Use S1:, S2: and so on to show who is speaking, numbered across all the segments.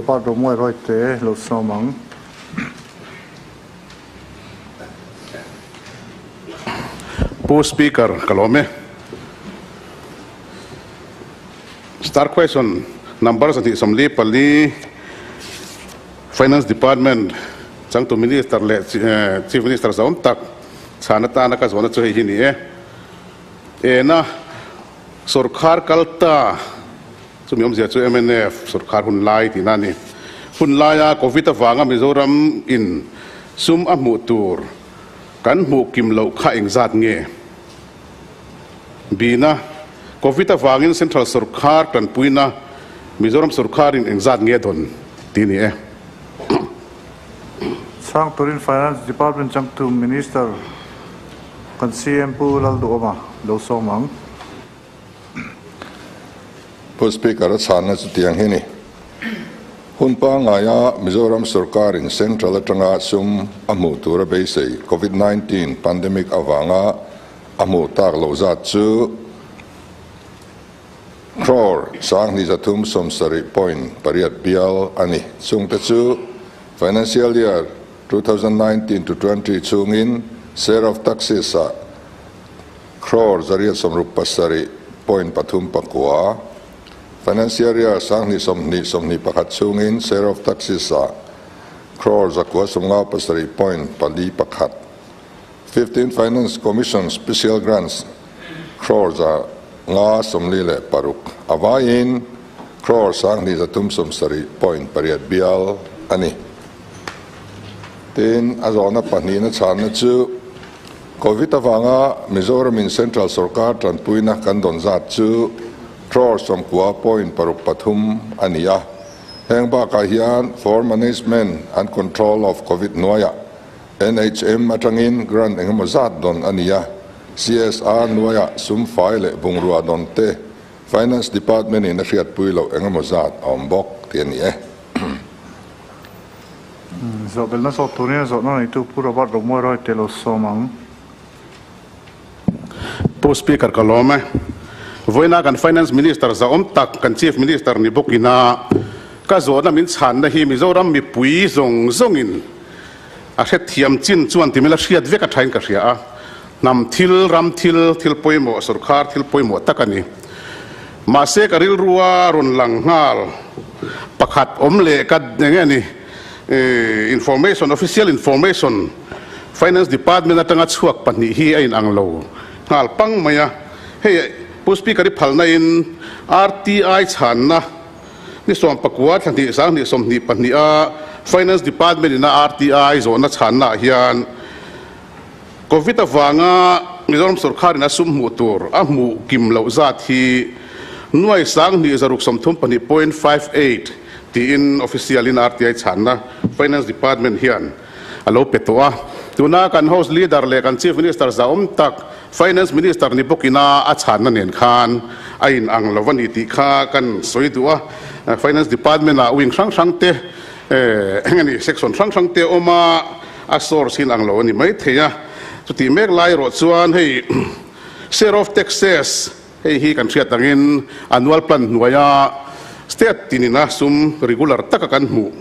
S1: Robert Romuai Royte lo sawm ang.
S2: Pu Speaker, ka lawm e. Star question number 244, Finance Department changtu Minister leh Chief Minister zawm tak chhan atana ka zawhna chu hei hi ni e. Ena sorkar kal ta chumi awmzia chu mnf sorkar hun lai tihna a ni. Hun laia Covid avanga Mizoram in sum a hmuh tur kan hmuh kim loh kha engzat nge? Bina, Covid avangin Central sorkar tanpuina Mizoram sorkarin engzat nge dawn tih a ni e.
S1: Chhang turin Finance Department changtu Minister kan CM Pu Lalduhawma lo sawm ang.
S3: Pu Speaker, a chhanna chu tiang hi ni. Hun pangngaia Mizoram sorkarin Central atanga sum a hmuh tura beisei Covid 19 pandemic avanga a hmuh tak loh zat chu crore 2370.8 bial a ni. Chungte chu financial year 2019 to 20 chhungin share of taxes ah crore 867.39, financial year 2020 21 chhungin share of taxes ah crore 957.41, 15 Finance Commission Special Grants crore 546, a vaiin crore 2370.8 bial a ni. Tin, a zawhna pahnihna chhanna chu Covid avanga Mizoramin Central sorkar tanpuina kan dawn zat chu crore 90.63 a ni a. Heng bakah hian for Management and Control of Covid hnuaiah NHM atangin grant engemaw zat dawn a ni a, CSR hnuaiah sum fai leh bungrua dawn te Finance Department in a hriatpui loh engemaw zat a awm bawk tih a ni e.
S1: Zawhbelhna zawh turin a zawhna neitu Pu Robert Romuai Royte lo sawm ang.
S2: Pu Speaker ka lawm e. Vawiina kan Finance Minister zahawm tak kan Chief Minister ni bawkina ka zawhna min chhanna hi Mizoram mipui zawng zawngin A hrethiam chin chuan timil a hriat vek a thain ka hria a, hnam thil, ram thil, thil pawimawh, sorkar thil pawimawh tak a ni. Mahse ka rilrua rawn lang nghal pakhat awm leh ka eng nge ni information, official information, Finance Department atanga chhuak pahnih hi a inang lo nghal pang mai a. Hei Pu Speaker i phalna in RTI chhanna Ni 19 thla hnih 2022 a Finance Department in a RTI zawhna chhanna ah hian Covid avanga Mizoram sorkar in a sum hmuh tur a hmuh kim loh zat hi nuai 2632.58 tiin official in RTI chhanna Finance Department hian a lo pe tawh a. Tuna kan House Leader leh kan Chief Minister zahawm tak Finance Minister ni bawkina a chhanna nen khan a in ang lo a ni tih kha kan sawi duh a. Finance Department ah wing hrang hrang te eng a ni section hrang hrang te awm a, a source hi in ang lo a ni mai thei a. Chutih mek lai erawh chuan hei share of taxes hei hi kan hriat angin annual plan hnuaia state tinina sum regular taka kan hmuh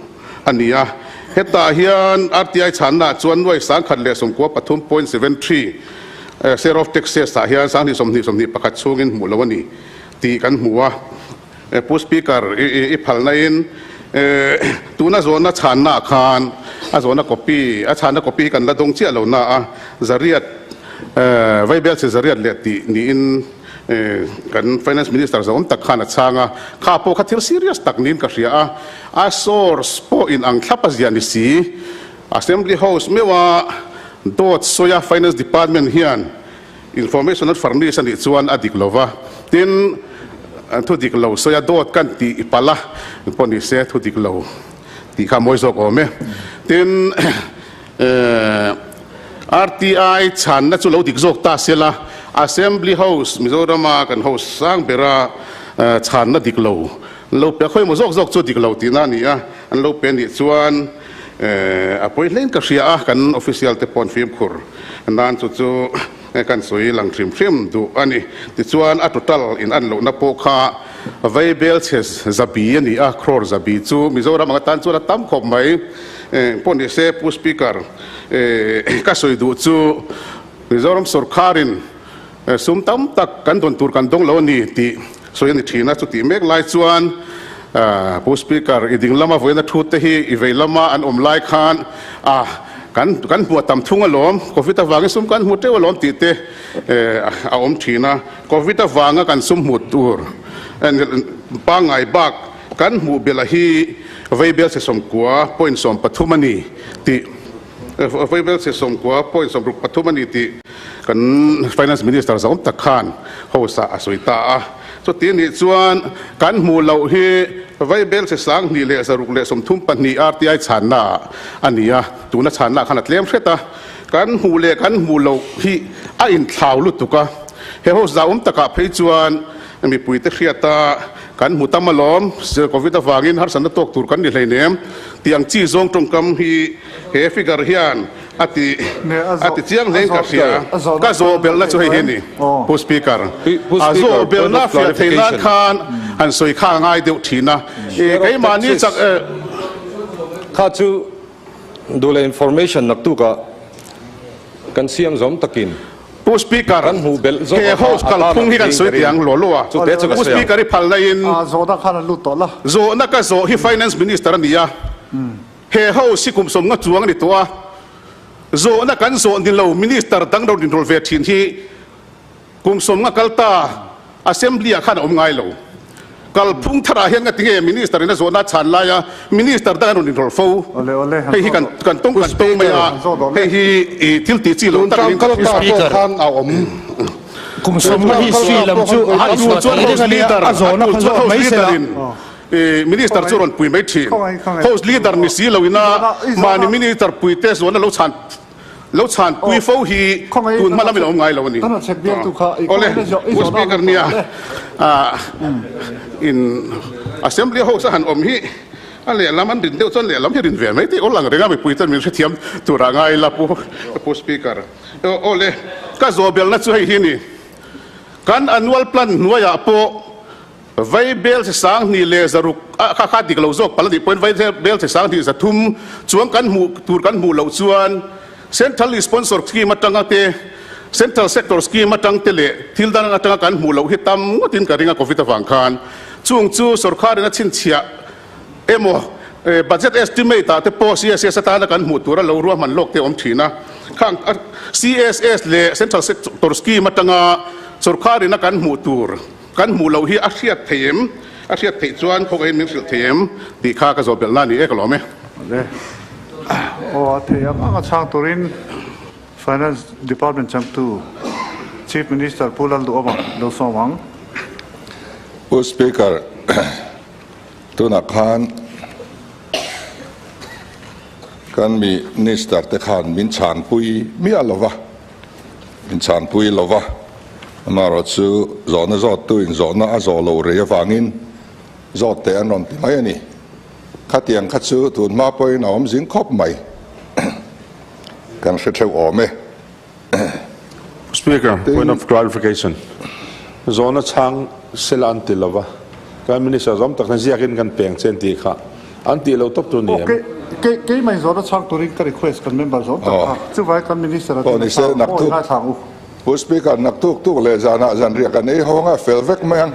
S2: a ni a. Hetah hian RTI chhanna ah chuan nuai 1093.73 share of taxes ah hian 2020 21 chhungin hmuh lo a ni tih kan hmu a. Pu Speaker, i phalna in tuna zawhna chhanna ah khan a zawhna copy, a chhanna copy hi kan la dawng chiah lo na a, zariat Vaibel che zariat leh tih niin kan Finance Minister zawm tak khan a chhang a, kha pawh kha thil serious tak niin ka hria a, a source pawh in ang thlap a ziah ni si. Assembly House meuha dawt sawia Finance Department hian information an furnish a nih chuan a dik lo va, tin thu dik lo sawia dawt kan tih palh a pawh ni se thu dik lo tih kha a mawi zawk awm e. Tin. RTI chhanna chu lo dik zawk ta se la, Assembly House, Mizorama kan house sang bera chhanna dik lo an lo pe a, khawimaw zawk zawk chu dik lo tihna a ni a, an lo pe anih chuan a pawi hlein ka hria a, kan official te pawh an fimkhur nan chu chu kan sawi lang hrim hrim duh a ni. Tichuan a total in an lohna pawh kha. Vaibel chhe zabi a ni a, crore zabi chu Mizoram ang atan chuan a tam khawp mai. Pawh ni se Pu Speaker, ka sawi duh chu Mizoram sorkarin sum tam tak kan dawn tur kan dawng lo a ni tih sawi a ni thin a. Chutih mek lai chuan Pu Speaker, i ding lama vawiina thu te hi i vei lama an awm lai khan a kan kan hmuh a tam thung alawm, Covid avangin sum kan hmu teuh alawm tih te a awm thin a. Covid avanga kan sum hmuh tur pangngai bak kan hmuh belh a hi Vaibel chhe 90 point 13 a ni tih Vaibel chhe 90 point 63 a ni tih kan Finance Minister zawm tak khan house ah a sawi ta a. Chuti anih chuan kan hmuh loh hi Vaibel chhe 2632 RTI chhanna ah a ni a, tuna chhanna ah khan a tlem hret a. Kan hmuh leh kan hmuh loh hi a inthlau lutuk a, he house zauhawm takah phei chuan mipuite hriata kan hmu tam alawm, Covid avangin harsatna tawk tur kan ni hleinem tih ang chi zawng tawngkam hi he figure hian a ti a ti chiang hlein ka hria. Ka zawh belhna chu hei hi a ni, Pu Speaker. A zawh belhna fiah theih nan khan han sawi kha a ngai deuh thin a, keimahni chak.
S4: Kha chu Duh leh information naktukah kan siam zawm takin
S2: Pu Speaker,
S4: kan hmuh belh zawk
S2: he
S4: a kha
S2: house
S4: a tan
S2: kalphung
S4: a
S2: hi kan
S4: tling
S2: sawi
S4: ka ring.
S2: tiang law law a.
S4: Chute chu ka
S2: Pu
S4: sawi ang.
S2: Speaker i phalna in
S1: Zawhna khan an lut tawh la.
S2: Zawhna ka zawh hi Finance Minister a ni a. He house hi kum 50 chuang a ni tawh a. Zawhna kan zawh ni lo Minister dang ro rinrawl ve thin hi Kum 50 kal ta Assembly ah khan a awm ngai lo. Kalphung tharah hian ngati nge Minister in a zawhna a chhan laia Minister dang an rawn inrawlh fo. Hei hi kan kan tawng kan tawng mai a, hei hi i thil tih chi lo tak niin ka hria.
S5: Speaker,
S6: Kum 50 history lam chu a
S2: A tul chuan House Leader, a tul chuan House Leader in Minister chu rawn pui mai thin. House Leader ni si lo ina mahni Minister puite zawhna lo chhan Lo chhanpui fo hi tun hma lamin a awm ngai lo a ni. Awle, Pu Speaker nia in Assembly house a han awm hi a lehlam an rin deuh chuan lehlam hi rin ve mai tih awl ang reng a mipui chuan min hrethiam turah ngai la Pu Speaker. Awle, ka zawhbelna chu hei hi a ni. Kan annual plan hnuaiah pawh Vai bel che 2600 a kha kha dik lo zawk palh a nih pawhin vai bel che 2300 chuang kan hmuh tur kan hmuh loh chuan Central Sponsor Scheme atanga te Central Sector Scheme atang te leh thil dang atanga kan hmuh loh hi tam ngawtin ka ring a Covid avang khan chung chu sorkharin a chhinchhiah emaw budget estimate ah te pawh CSS atana kan hmuh tura lo ruahman lawk te a awm thin a, khang CSS leh Central Sector Scheme atanga sorkharin a kan hmuh tur Kan hmuh loh hi a hriat thei em? A hriat theih chuan khawngaihin min hrilh thei em? Tih kha ka zawh belhna a ni e, ka lawm e.
S1: Awle. Aw, a thei ang ang a chhang turin Finance Department changtu Chief Minister Pu Lalduhawma lo sawm ang.
S3: Pu Speaker, tunah khan kan Minister te khan min chhanpui miah lova. Inchhanpui lova, amaherawhchu zawhna zawttu in zawhna a zawh loh rei avangin zawt teh an rawn ti mai a ni. Khatiang kha chu tun hma pawhin a awm zing khawp mai. Kan hre theuh awm e.
S5: Speaker,
S3: Tin,
S5: point of clarification. Zawhna chhang sela an ti lova, kan Minister zawm tak hian ziakin kan peng che an tih kha. An tih lo tawp tur ni em?
S1: Kei kei mai zawhna chhang turin ka request kan member zawm tak kha. Chuvai kan minister a
S3: Pawh
S1: tin a
S3: ni se
S1: chhang
S3: nak
S1: aw
S3: tuk
S1: ngai thlang u.
S3: Pu Speaker nak tuk tuk leh zanah zanriah kan ei ho anga fel vek mai ang.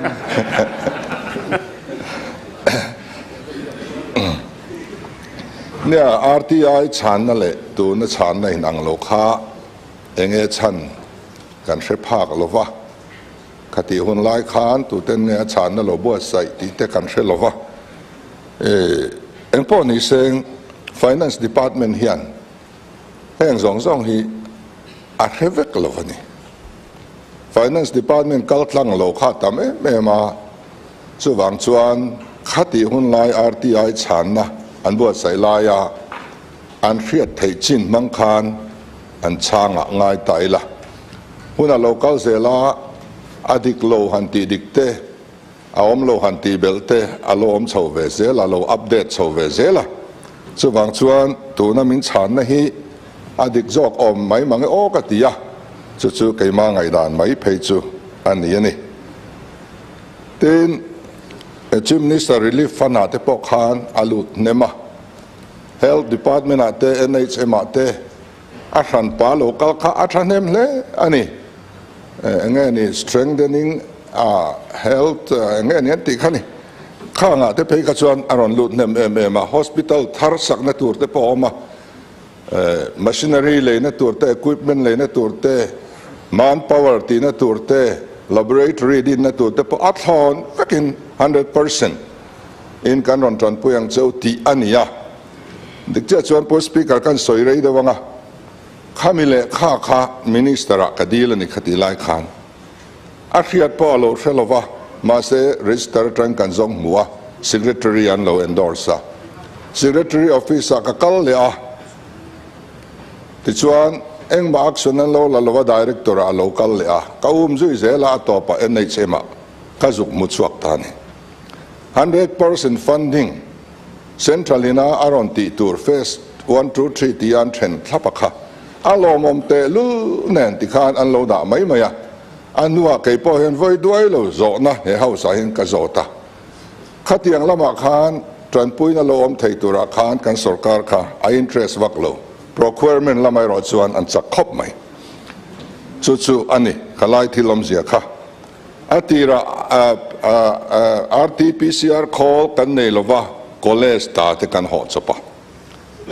S3: Nia RTI chhanna leh tuna chhanna inang lo kha enge chhan kan hre phak lova. Khatih hun lai khan tuten nge a chhanna lo buatsaih tih te kan hre lova. Engpawh ni seng Finance Department hian heng zawng zawng hi a hre vek lo a ni. Finance Department kal tlang lo kha tam em em a, chuvang chuan khatih hun lai RTI chhanna an buatsaih laia an hriat theih chin hmang khan an chhangah ngai ta ila. Hun a lo kal zel a, a dik lo han tih dik te, a awm lo han tih belh te a lo awm chho ve zel a, lo update chho ve zel a. Chuvang chuan tuna min chhanna hi a dik zawk awm mai mang e aw ka ti a, chu chu keimah ngaihdan mai phei chu a ni a ni. Tin. Chief Minister Relief Fund ah te pawh khan a lut hnem a, Health Department ah te, NHM ah te a hranpa lo kal kha a thahnem hle a ni. Enge ni Strengthening Health enge ni an tih kha ni. Khangah te phei kha chuan a rawn lut hnem em em a, Hospital thar sakna tur te pawh a awm a, Machinery leina tur te, equipment leina tur te, manpower tihna tur te, laboratory dinna tur te pawh a thlawn vekin 100% in kan rawn tanpui ang cheu tih a ni a. Dik chiah chuan Pu Speaker kan sawi rei deuh ang a, khami leh kha kha Minister ah ka dil a ni khatih lai khan a hriat pawh a lo hre lo va, mahse register atang kan zawng hmu a, Secretary an lo endorse a. Secretary office ah ka kal leh a, tichuan engmah action an lo la lo va, Director ah a lo kal leh a, ka um zui zel a, a tawpah NHM ah ka zuk hmu chhuak ta a ni. 100% funding Central ina a rawn tih tur phase one, two, three tia an then thlap a kha a lawmawm tehlul nen tikhan an lo dah mai mai a, a hnuah kei pawh hian vawi duai lo zawhna he house ah hian ka zawt a, khatiang lamah khan tanpuina lo awm thei turah khan kan sorkar kha a interest vak lo, procurement lamah erawh chuan an chak khawp mai. Chu chu a ni ka lai thil awmzia kha. A tirah RT-PCR khawl kan nei lova, college ta te kan hawh chawp a.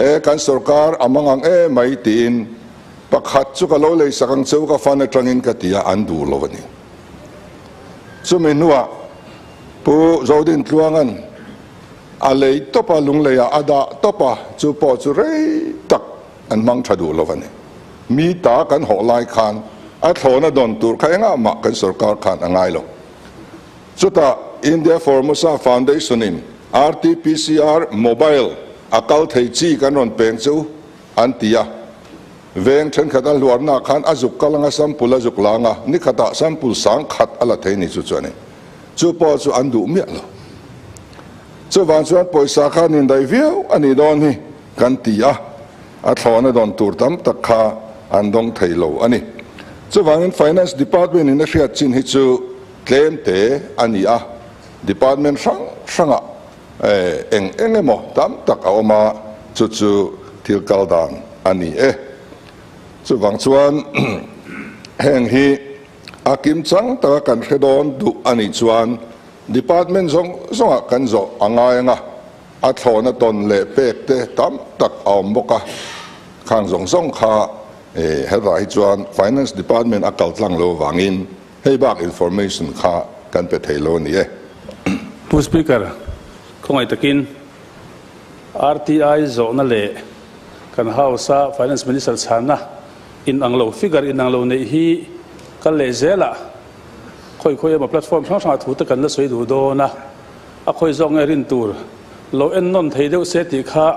S3: E, kan sorkar a mang ang e mai tiin pakhat chu ka lo lei sak ang cheu ka fan atangin ka ti a, an duh lo a ni. Chumi hnuah Pu Zodintluanga'n a lei tawp a, lungleiah a dah tawp a, chu pawh chu rei tak an hmang tha duh lo a ni. Mi ta kan hawh lai khan a thlawna dawn tur kha engah mah kan sorkar khan a ngai lo. Chutah India Formosa Foundation in RT-PCR mobile a kal thei chi kan rawn peng che u an ti a. Veng thenkhat a hluarna khan a zuk kal anga sample a zuk lang a, ni khatah sample sang khat a la thei ni chu chuan in chu pawh chu an duh miah lo. Chuvang chuan pawisa khan indaih viau a nih dawn hi. Kan ti a, a thlawhna dawn tur tam tak kha an dawng thei lo a ni. Chuvangin Finance Department in a hriat chin hi chu tlem te a ni a, Department hrang hrangah eng eng emaw tam tak a awm a, chu chu thil kal dan a ni e. Chuvang chuan heng hi a kim chang taka kan hre dawn duh a nih chuan Department zawng zawngah kan zawh a ngai ang a, A thlawhna tawn leh pek te tam tak a awm bawk a, khang zawng zawng kha hetah hi chuan Finance Department a kal tlang lo avangin hei bak information kha kan pe thei lo a ni e.
S7: Pu Speaker, khawngaih takin RTI zawhna leh kan House-a Finance Minister chhanna inang lo, figure inang lo neih hi kal leh zelah khawi khawi emaw platform hrang hrangah thu te kan la sawi duh dawn a. A khawi zawk nge rin tur lo en nawn thei deuh se tih kha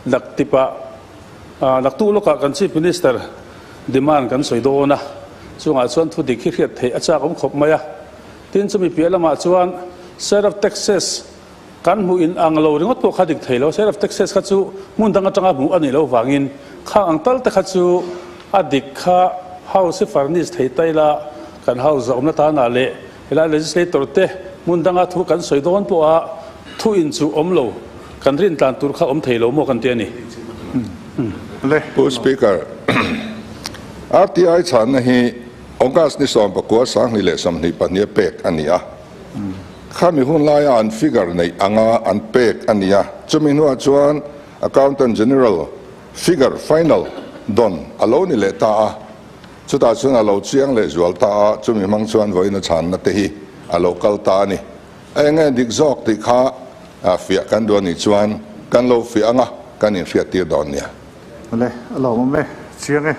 S7: dak tipah naktuk lawkah kan Chief Minister demand kan sawi dawn a, chungah chuan thu dik hi hriat theih a chak awm khawp mai a. Tin, chumi piah lamah chuan share of taxes kan hmuh in ang lo ringawt pawh kha dik thei lo, share of taxes kha chu hmun dang atanga hmuh a nih loh vangin khang ang tal te kha chu a dik kha House hi furnish thei ta ila kan House zahawmna tanah leh Helai legislator te hmun danga thu kan sawi dawn pawha thu in chu awm lo, kan rin tlan tur kha awm thei lo maw kan ti a ni.
S3: Pu Speaker, RTI chhanna hi August ni 19 2022 a pek a ni a. Khami hun laia an figure neih anga an pek a ni a. Chumi hnuah chuan Accountant General figure final dawn a lo ni leh ta a. Chutah chuan a lo chiang leh zual ta a, chumi hmang chuan vawiin a chhanna te hi a lo kal ta a ni. A eng nge dik zawk tih kha fiah kan duh a nih chuan kan lo fiah ang a, kan inhriattir dawn nia.
S1: Awle, a lawmawm e, chiang e.